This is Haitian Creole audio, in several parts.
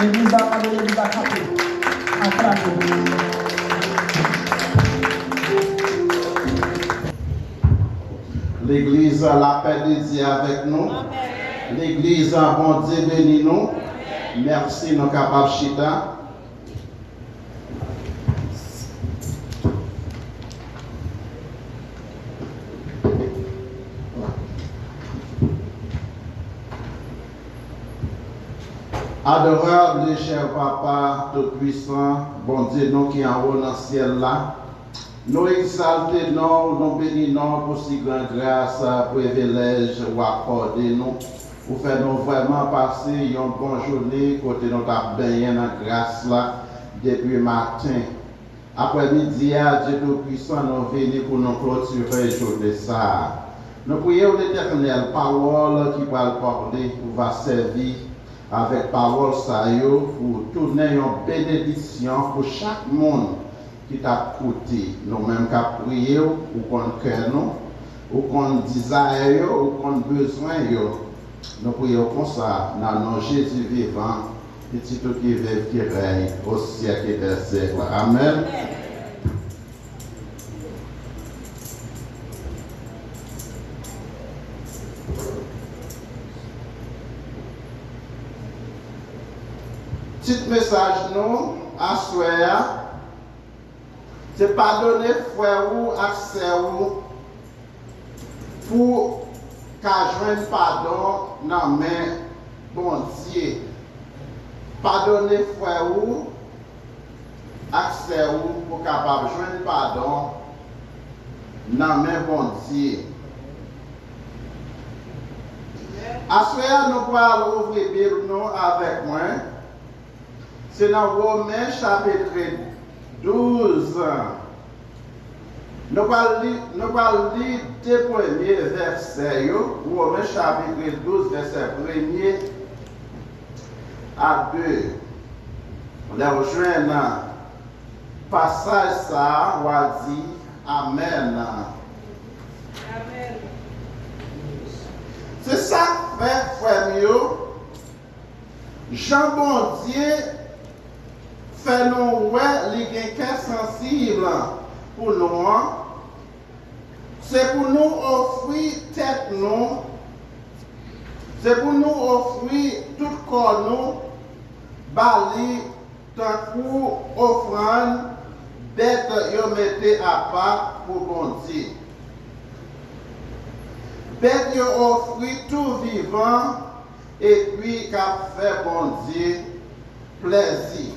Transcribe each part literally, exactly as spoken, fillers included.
Legliz la kanpe, legliz la kanpe. Aplodi. Legliz, lapè de Dye avèk nou. Legliz, Bondye beni nou. Mèsi, nou kapab chita. Adorable, chè Papa Toutpwisan, Bondye nou ki anwo nan syèl la, nou egzalte non w, nou beni non w pou si gran gras, privilèj w akòde nou. Ou fè nou vrèman pase yon bon jounen kote nou t ap benyen nan gras la depi maten. Aprèmidi a, Dye Toupwisan, nou vini pou nou klotire jounen sa a. Nou priye w, Letènèl, pawòl ki pral pòte, ou va sèvi avèk pawòl sa yo pou tounen yon benediksyon pou chak moun ki t ap koute. Nou menm k ap priye w, ou konn kè nou, ou konn dizayè yo, ou konn bezwen yo. Nou priye w konsa, nan non Jezi vivan, Pitit ou ki viv, ki rèy o syèk dè syèk. Amèn. Tit mesaj nou aswè a, se padone frè ou ak sè ou pou ka jwenn padon nan men Bondye. Padone frè ou ak sè ou pou w kapab jwenn padon nan men Bondye. Aswè a, nou pral ouvri Bib nou avèk mwen. Se nan Women chapit douz. Nou pral li, nou pral li de premye vèsè yo, Women chapit douz, vèsè premye a de. Lè w jwenn pasaj sa a, w a di, "Amèn." Amèn. Se sa k fè, frè m yo, jan Bondye fè nou wè li gen kè sansib pou nou an, se pou nou ofri tèt nou, se pou nou ofri tout kò nou ba li tankou ofrann bèt yo mete apa pou Bondye. Bèt yo ofri tou vivan epi k ap fè Bondye plèzi.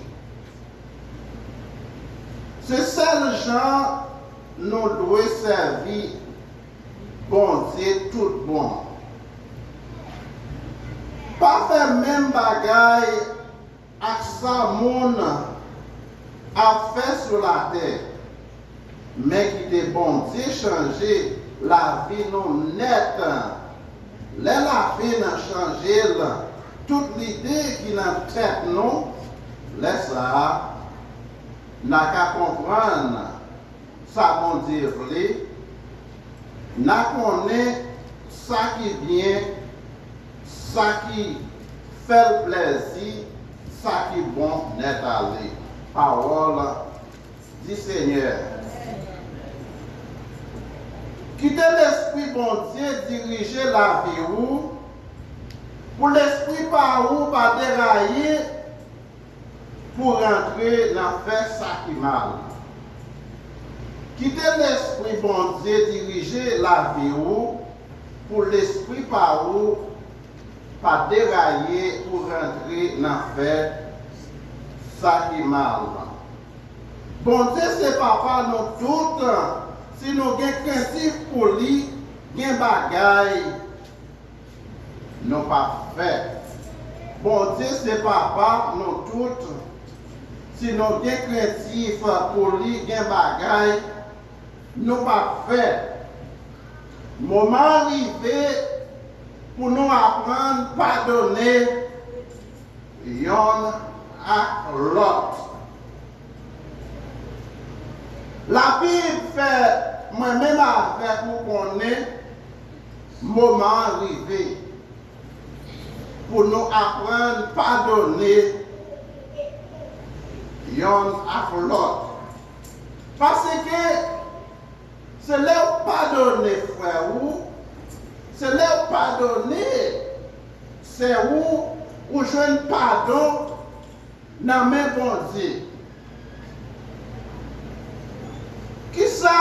Se sèl jan nou dwe sèvi Bondye tout bon. Pa fè menm bagay ak sa moun ap fè sou latè, men kite Bondye chanje lavi nou nèt. Lè l ap fin chanje l, tout lide ki nan tèt nou, lè sa a, n a ka konprann sa Bondye vle, n a konnen sa ki byen, sa ki fè l plèzi, sa ki bon nèt ale. Pawòl di Senyè. Kite Lespri Bondye dirije lavi ou, pou lespri pa ou pa deraye pou rantre nan fè sa ki mal. Kite Lespri Bondye dirije lavi ou, pou lespri pa ou pa deraye pou rantre nan fè sa ki mal. Bondye se Papa nou tout, si nou gen krentif pou li, gen bagay nou p ap fè. Bondye se Papa nou tout, si nou gen krentif pou li, gen bagay nou p ap fè. Moman an rive pou nou aprann padone yonn ak lòt. Labib fè mwen menm avèk ou konnen moman an rive pou nou aprann padone yonn ak lòt. Paske se lè w padone frè ou, se lè w padone sè ou, ou jwenn padon nan men Bondye. Kisa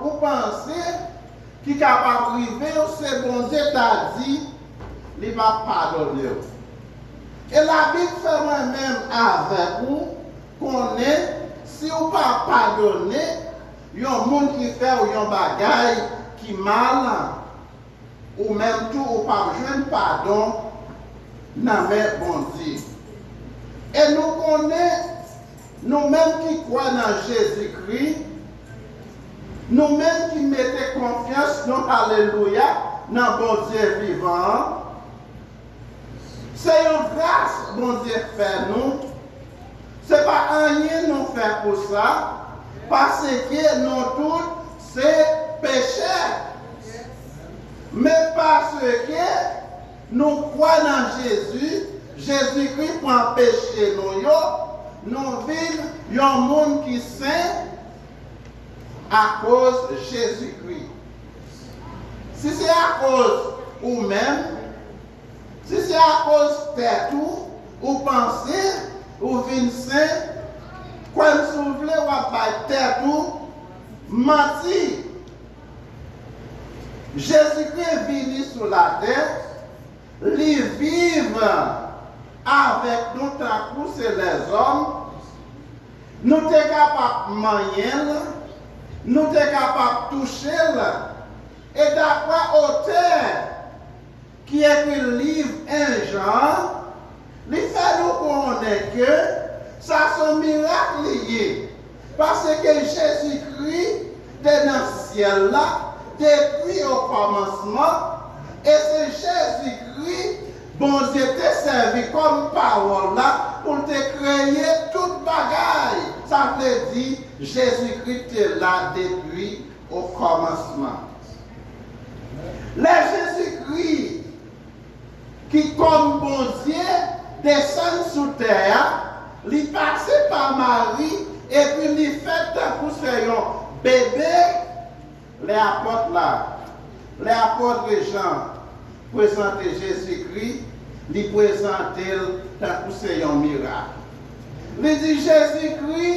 ou panse ki kapab rive w si Bondye ta di li p ap padone w? E Labib fè mwen menm avèk ou konnen si w pa padone yon moun ki fè w yon bagay ki mal, ou menm tou, ou p ap jwenn padon nan men Bondye. E nou konnen, nou menm ki kwè nan Jezikri, nou menm ki mete konfyans nou, alelouya, nan Bondye vivan an, se yon gras Bondye fè nou. Se pa anyen nou fè pou sa, paske nou tout se pechè. Men paske nou kwè nan Jezi, Jezikri pran peche nou yo, nou vin yon moun ki sen akoz Jezikri. Si se akoz ou menm, si se akoz tèt ou, ou panse ou vin sen, kwè m si w vle, w ap bay tèt ou manti. Jezikri vini sou latè, li viv avèk nou tankou se lèzòm. Nou te kapab manyen l, nou te kapab touche l, e daprè otè ki ekri liv en Jan an, li fè nou konnen ke sa se yon mirak li ye, paske Jezikri te nan syèl la depi okòmansman, e se Jezikri Bondye te sèvi kòm pawòl la pou l te kreye tout bagay. Sa vle di, Jezikri te la depi okòmansman. Lè Jezikri, ki kòm Bondye, desann sou tè a, li pase pa Mari, epi li fèt tankou se yon bebe, lè apòt la, lè apòt Jan prezante Jezikri, li prezante l tankou se yon mirak. Li di Jezikri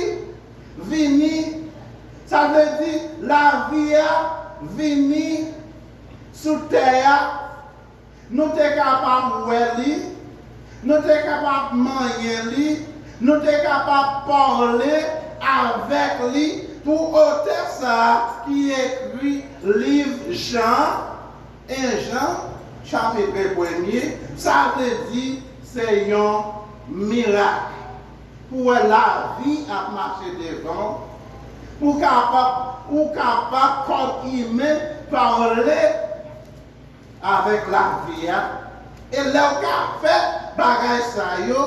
vini, sa vle di lavi a vini sou tè a. Nou te kapab wè li, nou te kapab manyen li, nou te kapab pale avèk li pou otè sa a ki ekri liv Jan, en Jan, chapit premye, sa vle di se yon mirak. Pou wè lavi ap mache devan w, pou kapab, ou kapab kòm imen pale avèk lavi a. E lè w ka fè bagay sa yo,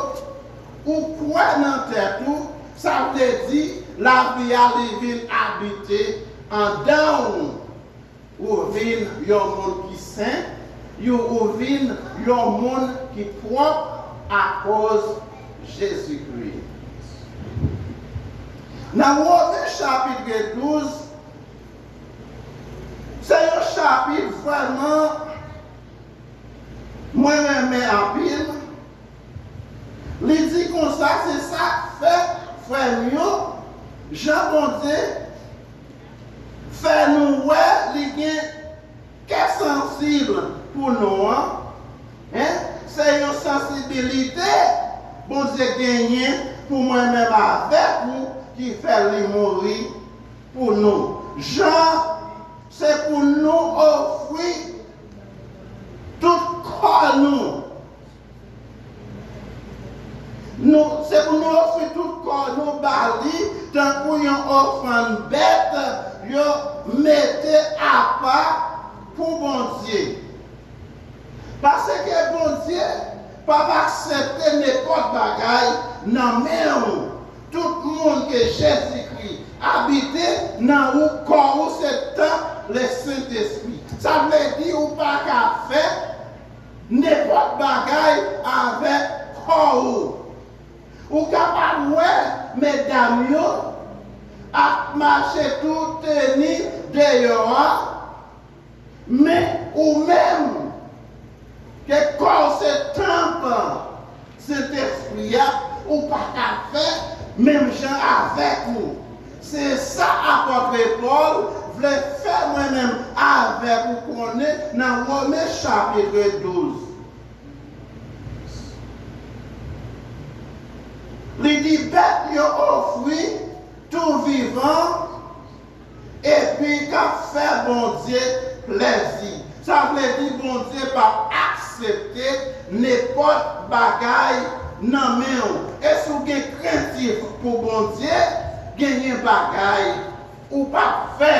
ou kwè nan tèt ou, sa vle di lavi a li vin abite andan w. Ou vin yon moun ki sen, ou, ou vin yon moun ki pwòp akoz Jezikri. Nan Women chapit douz, se yon chapit vrèman mwen renmen anpil. Li di konsa, se sa k fè, frè m yo, jan Bondye fè nou wè li gen kè sansib pou nou an, en, se yon sansibilite Bondye genyen pou mwen menm avèk ou ki fè li mouri pou nou. Jan se pou nou ofri tout kò nou. Nou, se pou nou ofri tout kò nou ba li tankou yon ofrann bèt yo mete apa pou Bondye. Paske Bondye p ap aksepte nenpòt bagay nan men w. Tout moun ke Jezikri abite nan ou, kò ou se tanp Lesentespri. Sa vle di ou pa ka fè nenpòt bagay avèk kò ou. Ou kapab wè medam yo ap mache tou teni deyò a, men ou menm, ke kò w se tanp Sentespri a, ou pa ka fè menm jan avèk ou. Se sa apot Pòl vle fè mwen menm avèk ou konnen nan Women chapit douz. Li di bèt yo ofri tou vivan epi k ap fè Bondye plèzi. Sa vle di Bondye p ap aksepte nenpòt bagay nan men w. E si w gen krentif pou Bondye, genyen bagay ou p ap fè,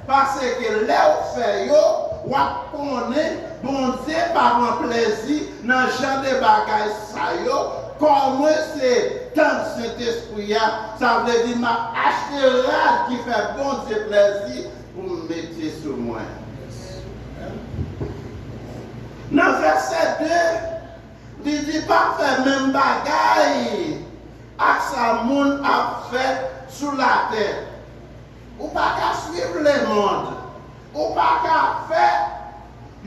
paske lè w fè yo, w ap konnen Bondye pa pran plezi nan jan de bagay sa yo. Kò mwen se tanp Sentespri a, sa vle di m ap achte rad ki fè Bondye plezi pou m mete sou mwen. Nan vèsè de, li di pa fè menm bagay ak sa moun ap fè sou latè. Ou pa ka swiv lemonn. Ou pa ka fè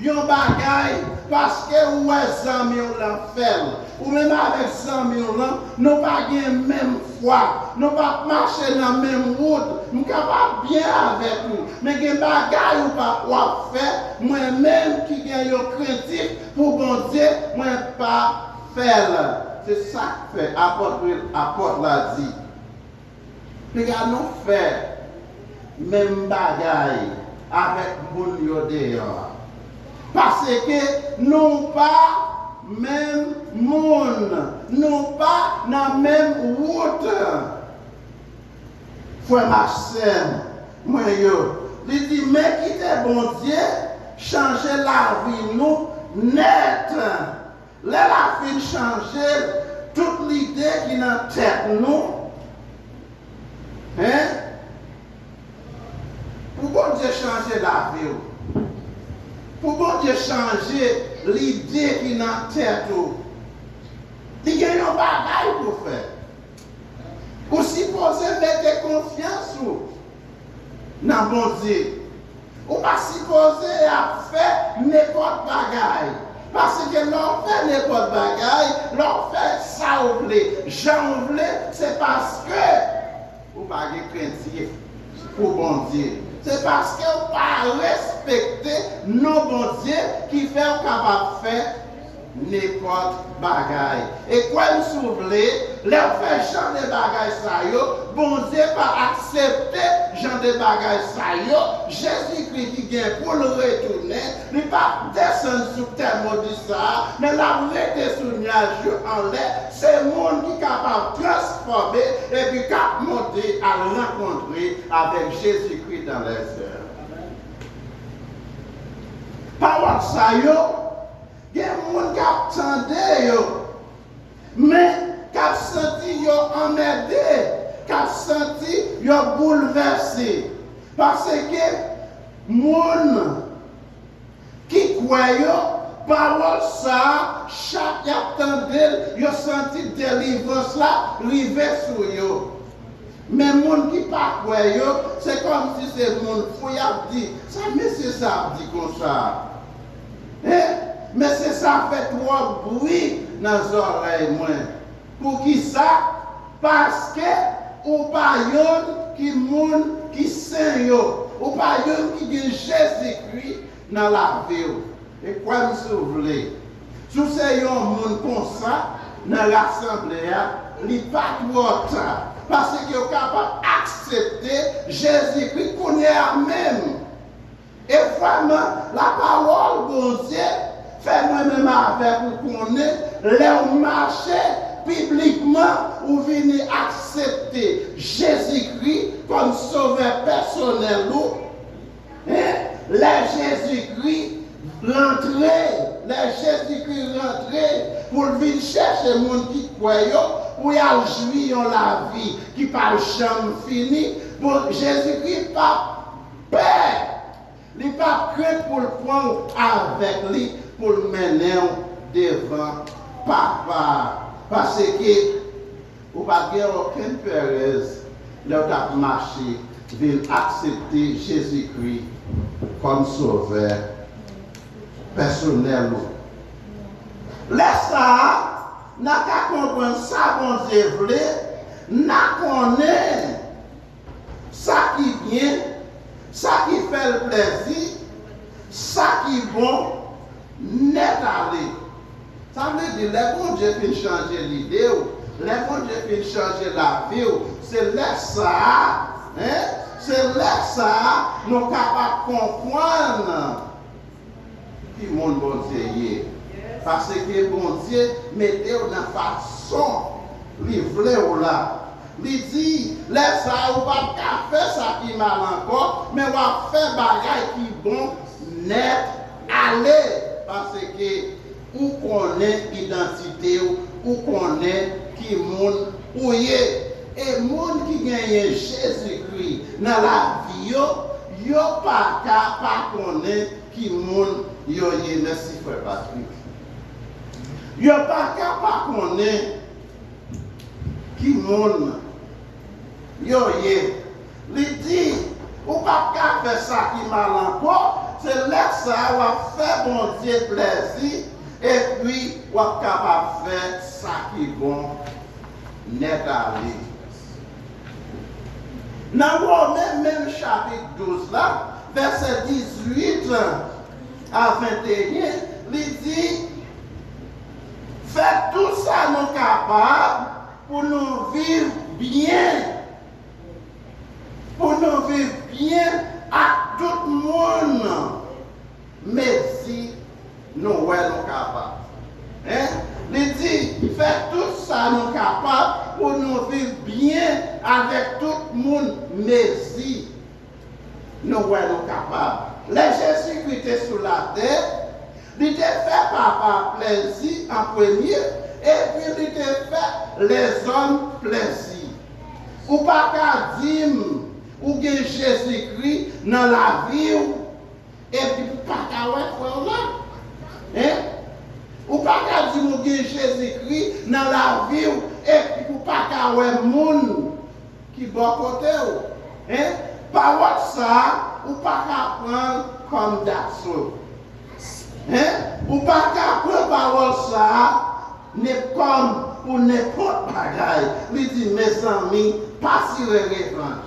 yon bagay paske ou wè zanmi w lan fè l. Ou menm avèk zanmi w lan, nou pa gen menm fwa, nou pa mache nan menm wout. M kapab byen avèk ou, men gen bagay ou pa, w ap fè, mwen menm ki gen yon krentif pou Bondye, mwen pa fè l. Se sa k fè apòt, apòt la di, piga nou fè menm bagay avèk moun yo deyò a. Paske nou pa menm moun, nou pa nan menm wout. Frè m ak sè mwen yo, li di, men kite Bondye chanje lavi nou nèt. Lè l ap fin chanje tout lide ki nan tèt nou, en, pou Bondye chanje lavi w, pou Bondye chanje lide ki nan tèt ou, li gen yon bagay pou fè. Ou sipoze mete konfyans ou nan Bondye. Ou pa sipoze ap fè nenpòt bagay. Paske lè w fè nenpòt bagay, lè w fè sa w vle, jan w vle, se paske ou pa gen krentif pou Bondye. Se paske w pa respekte non Bondye ki fè w kapab fè nenpòt bagay. E kwè m si w vle, lè w fè jan de bagay sa yo, Bondye pa aksepte jan de bagay sa yo. Jezikri ki gen pou l retounen, li p ap desann sou tè modi sa a, men l ap rete sou nyaj yo anlè. Se moun ki kapab transfòme epi k ap monte al rankontre avèk Jezikri dans les airs. Pawòl sa yo, gen moun k ap tande yo, men k ap santi yo anmède, k ap santi yo boulvèse. Paske moun ki kwè yo, pawòl sa a, chak y ap tande l, yo santi delivrans la rive sou yo. Men moun ki pa kwè yo, se kòmsi se moun fou, y ap di, sa mesye sa ap di konsa? Hein? Mesye sa fè twòp bri nan zòrèy mwen. Poukisa? Paske ou pa yonn ki moun ki sen yo. Ou pa yonn ki gen Jezikri nan lavi w. E kwè m si w vle, si w se yon moun konsa nan rasanble a, li pa twò ta, paske w kapab aksepte Jezikri kounye a menm. E vrèman, lapawòl Bondye fè mwen menm avèk ou konnen, lè w mache piblikman, ou vini aksepte Jezikri kòm Sovè pèsonèl ou, hein? Lè Jezikri rantre, lè Jezikri rantre pou l vin chèche moun ki kwè yo, pou y al jwi yon lavi ki p ap janm fini, bon, Jezikri p ap pè. Li p ap krent pou l pran w avèk li, pou l mennen w devan Papa a. Paske ou pa t gen okenn perèz lè w t ap mache vin aksepte Jezikri kòm Sovè pèsonèl ou. Lè sa a, n a ka konprann sa Bondye vle, n a konnen sa ki byen, sa ki fè l plèzi, sa ki bon nèt ale. Sa vle di, lè Bondye fin chanje lide w, lè Bondye fin chanje lavi w, se lè sa a, hein, se lè sa a nou kapab konprann ki moun Bondye ye. Paske Bondye mete w nan fason li vle w la. Li di, lè sa a, ou p ap ka fè sa ki mal ankò, men w ap fè bagay ki bon nèt ale. Paske ou konnen idantite w, ou konnen ki moun ou ye. E moun ki genyen Jezikri nan lavi yo, yo pa ka pa konnen ki moun yo ye. Mèsi, frè Patrick. Yo pa ka pa konnen ki moun yo ye. Li di, ou p ap ka fè sa ki mal ankò, se lè sa a w ap fè Bondye plèzi, epi w ap kapab fè sa ki bon nèt ale. Nan Women menm chapit douz la, vèsè dizuit a venteyen, li di, fè tou sa nou kapab pou nou viv byen, pou nou viv byen ak tout moun, mezi nou wè nou kapab. Hein? Li di, fè tout sa nou kapab pou nou viv byen avèk tout moun, mezi nou wè nou kapab. Lè Jezikri te sou latè, li te fè Papa plèzi an premye, epi li te fè lèzòm plèzi. Ou pa ka di m ou gen Jezikri nan lavi w, epi pou pa ka wè frè w la. Hein? Ou pa ka di m ou gen Jezikri nan lavi w, epi pou pa ka wè moun ki bò kote w. Hein? Pawòl sa a, ou pa ka pran l kòm daso. Hein? Ou pa ka pran pawòl sa a ne kòm pou nenpòt bagay. Li di, mezanmi, pa tire revanj.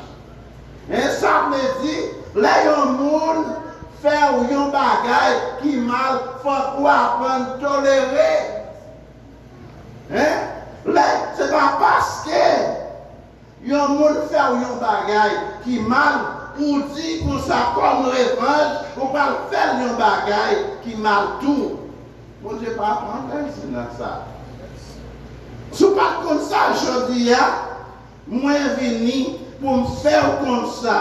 Hein? Sa vle di, lè yon moun fè w yon bagay ki mal, fòk ou aprann tolere. Hein? Lè, se pa paske yon moun fè w yon bagay ki mal, ou di konsa kòm revanj, ou pral fè l yon bagay ki mal tou. Bondye pa pran plezi nan sa. Si w pa t konn sa jodi a, mwen vini pou m fè w konn sa.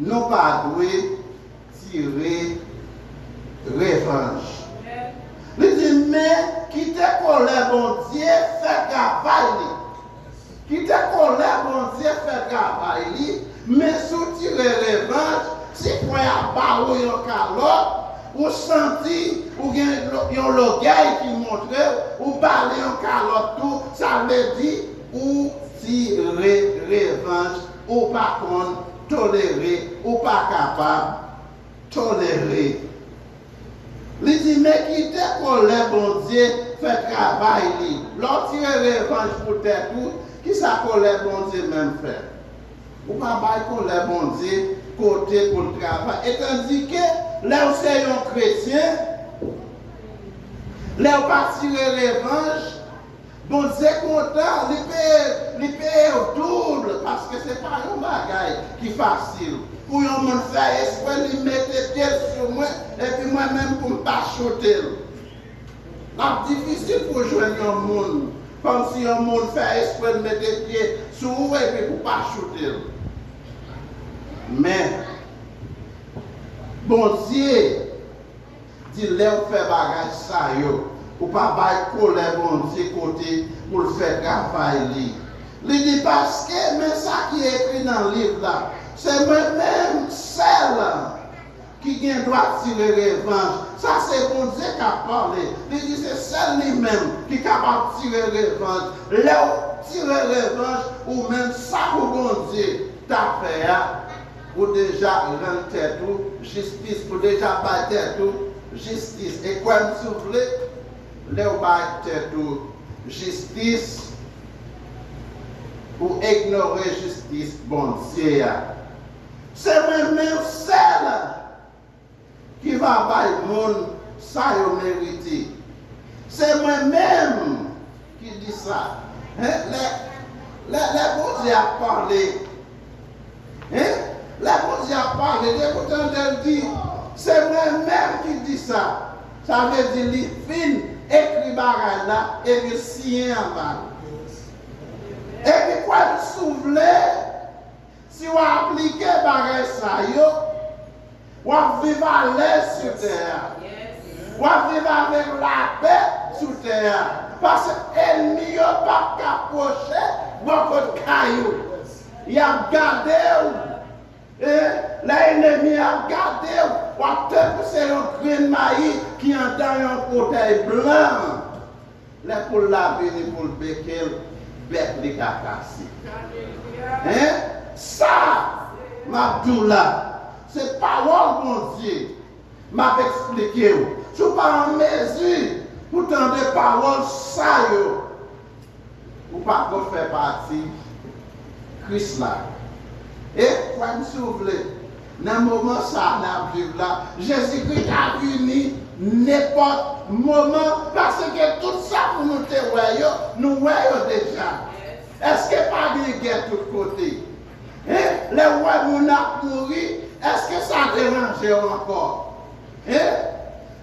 Nou pa dwe tire revanj. Li di, men kite kolè Bondye fè travay li. Kite kolè Bondye fè travay li, men si w tire revanj, si frè a ba ou yon kalòt, ou santi ou gen lo- yon lògèy ki montre w, ou ba li yon kalòt tou, sa vle di ou tire revanj, ou pa konn tolere, ou pa kapab tolere. Li di, men kite kolè Bondye fè travay li. Lè w tire revanj pou tèt ou, kisa kolè Bondye menm fè? Ou pa bay kolè Bondye kote pou l travay. Etandike, lè w se yon kretyen, lè w pa tire revanj, Bondye kontan, li peye, li peye w doub, paske se pa yon bagay ki fasil. Pou yon moun fè espre li mete pye l sou mwen, epi mwen menm pou m pa choute l. L ap difisil pou w jwenn yon moun, kòmsi yon moun fè espre l mete pye sou ou epi pou pa choute l. Men, Bondye di lè w fè bagay sa yo, ou pa bay kolè Bondye kote pou l fè travay li. Li di, paske men sa ki ekri nan liv la, se mwen menm sèl ki gen dwa tire revanj. Sa se Bondye k ap pale. Li di se sèl li menm ki kapab tire revanj. Lè w tire revanj, ou menm sa pou Bondye ta fè a, ou deja rann tèt ou jistis, ou deja bay tèt ou jistis. E kwè m si w vle, lè w bay tèt ou jistis, ou ignore jistis Bondye a. Se mwen menm sèl ki va bay moun sa yo merite. Se mwen menm ki di sa. Hein? Lè, lè, lè Bondye ap pale, hein? Lè Bondye ap pale, depi w tande l di, se mwen menm ki di sa. Sa vle di li fin ekri bagay la epi l siyen anba l. Epi kwè m si w vle, si w aplike bagay sa yo, w ap viv alèz sou tè a. W ap viv avèk lapè sou tè a. Paske ènmi yo p ap ka pwoche bò kot kay ou. Y ap gade w. E lè ènmi an ap gade w, w ap tankou se yon grenn mayi ki anndan yon bouteyi blan. Lè poul la vini pou l beke l, bèk li ka kase. Hein? Sa m ap di w la, se pawòl Bondye m ap eksplike w. Si w pa an mezi Ou tande pawòl sa yo, ou pako fè pati Kris la. E kwè m si w vle, nan moman sa a n ap viv la, Jezikri ka vini nenpòt moman, paske tout sa pou nou te wè yo, nou wè yo deja. Èske pa gen gè tout kote? Hein? Lè w wè moun ap mouri, èske sa deranje w ankò? Hein?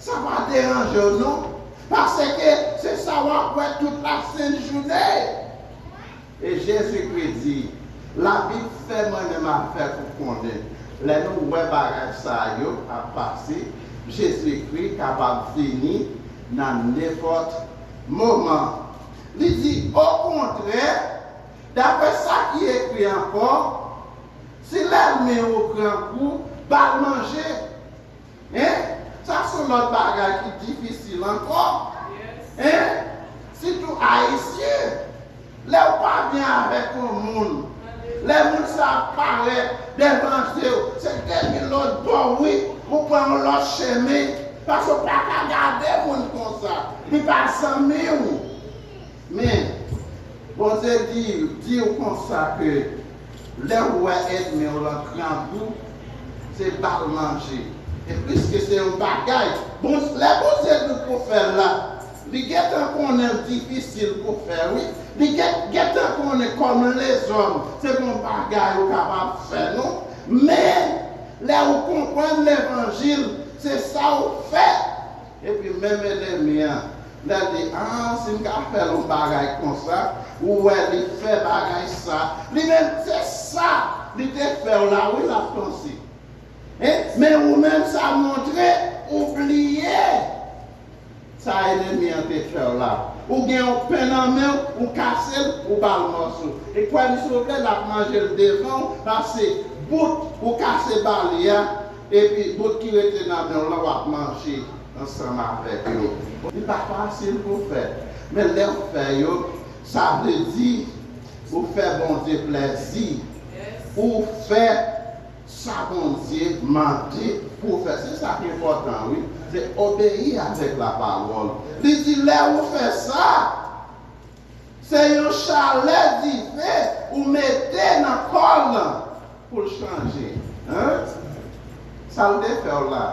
Sa pa deranje w non, paske se sa w ap wè tout la sent jounen. E Jezikri di, Labib fè mwen menm avèk ou konnen, lè nou wè bagay sa yo ap pase, Jezikri kapab vini nan nenpòt moman. Li di, okontrè, daprè sa ki ekri ankò, si lènmi w grangou, ba l manje. Hein? Sa se yon lòt bagay ki difisil ankò. Hein? Sitou Ayisyen. Lè w pa byen avèk yon moun, lè moun sa ap parèt devan je w, se depi lòt bò, wi, ou pran yon lòt chemen, paske w pa ka gade moun konsa. Li pa zanmi w. Men, Bondye di, di w konsa ke lè w wè ènmi w lan grangou, se ba l manje. E pliske se yon bagay, bon, lè Bondye di w pou fè l la, li gentan konnen l difisil pou fè, wi. Li gen-, gentan konnen kòm lezòm, se pa yon bagay ou kapab fè, non. Men, lè ou konprann levanjil, se sa ou fè. Epi menm ènmi an, lè l di, a, si m ka fè l yon bagay konsa, ou wè li fè bagay sa. Li menm, se sa li te fè w la, wi, l ap panse. Hein? Men ou menm, sa montre ou bliye sa ènmi an te fè w la. Ou gen yon pen nan men w, ou kase l, ou ba l mòso. E kwè m si w vle, l ap manje l devan w, pase bout ou kase ba li a, epi bout ki rete nan men w lan, w ap manje ansanm avèk yo. Li pa fasil pou fè, men lè w fè yo, sa vle di ou fè Bondye plèzi, ou fè sa Bondye mande pou w fè. Se sa ki enpòtan, wi. Se obeyi avèk lapawòl. Li di, lè ou fè sa, se yon chalè dife ou mete nan kò l lan pou l chanje. Hein? Sa l te fè w la,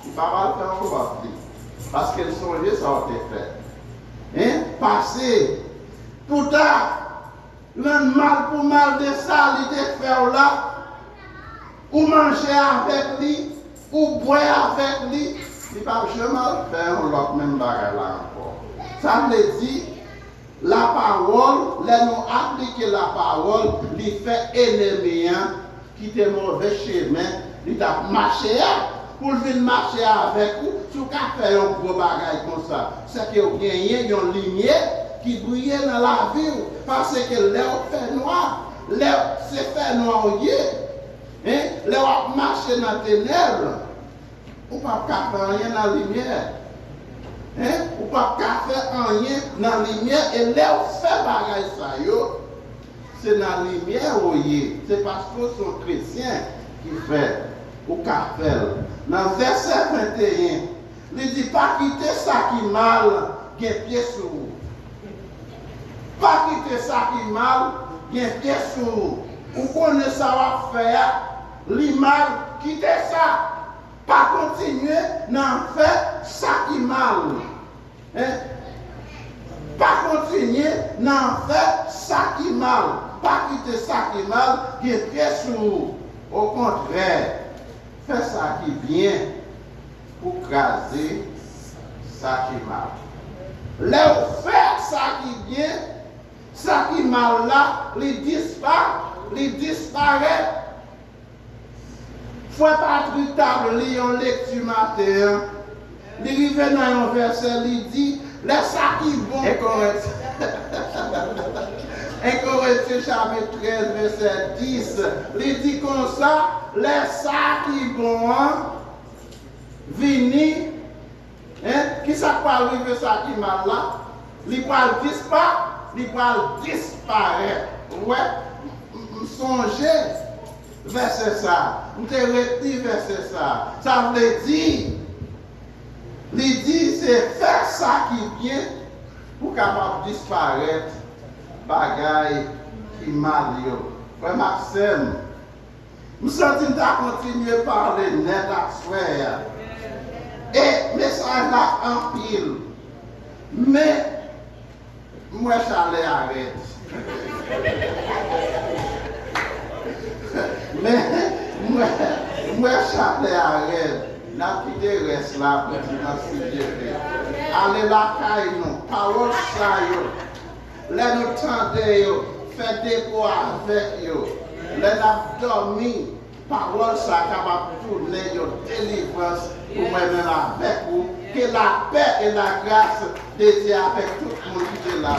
li pa pral fè yon lòt li. Paske l sonje sa w te fè. Hein? Pase, pouta, rann mal pou mal de sa li te fè w la, ou manje avèk li, ou bwè avèk li, li p ap janm al fè yon lòt menm bagay la ankò. Sa vle di, lapawòl, lè nou aplike lapawòl, li fè ènmi an ki te move chemen li t ap mache a, pou l vin mache avèk ou, si w ka fè yon gwo bagay konsa, sèke w genyen yon limyè ki briye nan lavi w. Paske lè w fènwa, lè se fènwa w ye, hein, lè w ap mache nan tenèb, ou p ap ka fè anyen nan limyè. Hein? Ou p ap ka fè anyen nan limyè. E lè w fè bagay sa yo, se nan limyè ou ye. Se paske w se yon kretyen ki fè ou ka fè l. Nan vèsè venteyen, li di, pa kite sa ki mal gen pye sou ou. Pa kite sa ki mal gen pye sou ou. Ou konnen sa w ap fè a, li mal, kite sa. Pa kontinye nan fè sa ki mal. Hein? Pa kontinye nan fè sa ki mal. Pa kite sa ki mal gen pye sou ou. Okontrè, fè sa ki byen pou kraze sa ki mal. Lè w fè sa ki byen, sa ki mal la, li dispa-, li disparèt. Frè Patrick t ap li yon lekti maten an. Li rive nan yon vèsè, li di, lè sa ki bon. En Korentyen, en Korentyen chapit trèz, vèsè dis, li di konsa, lè sa ki bon an vini, Hein? Kisa k pral rive sa ki mal la? Li pral dispa-, li pral disparèt. Ou wè, m, m, m sonje vèsè sa. M te retni vèsè sa. Sa vle di, li di se fè Sa ki byen pou kapab disparèt bagay ki mal yo. Frè m ak sè m, m santi m ta kontinye pale nèt aswè a. E mesaj la anpil. Men, m wè chalè a rèd. Men, m wè, m wè chalè a rèd. N ap kite rès la pou dimanch si Dye vle. Ale lakay nou. Pawòl sa yo, lè nou tande yo, fè depo avèk yo. Lè n ap dòmi, pawòl sa kapab tounen yon delivrans pou mwen menm avèk ou. Ke lapè e lagras de Dye avèk tout moun ki te la.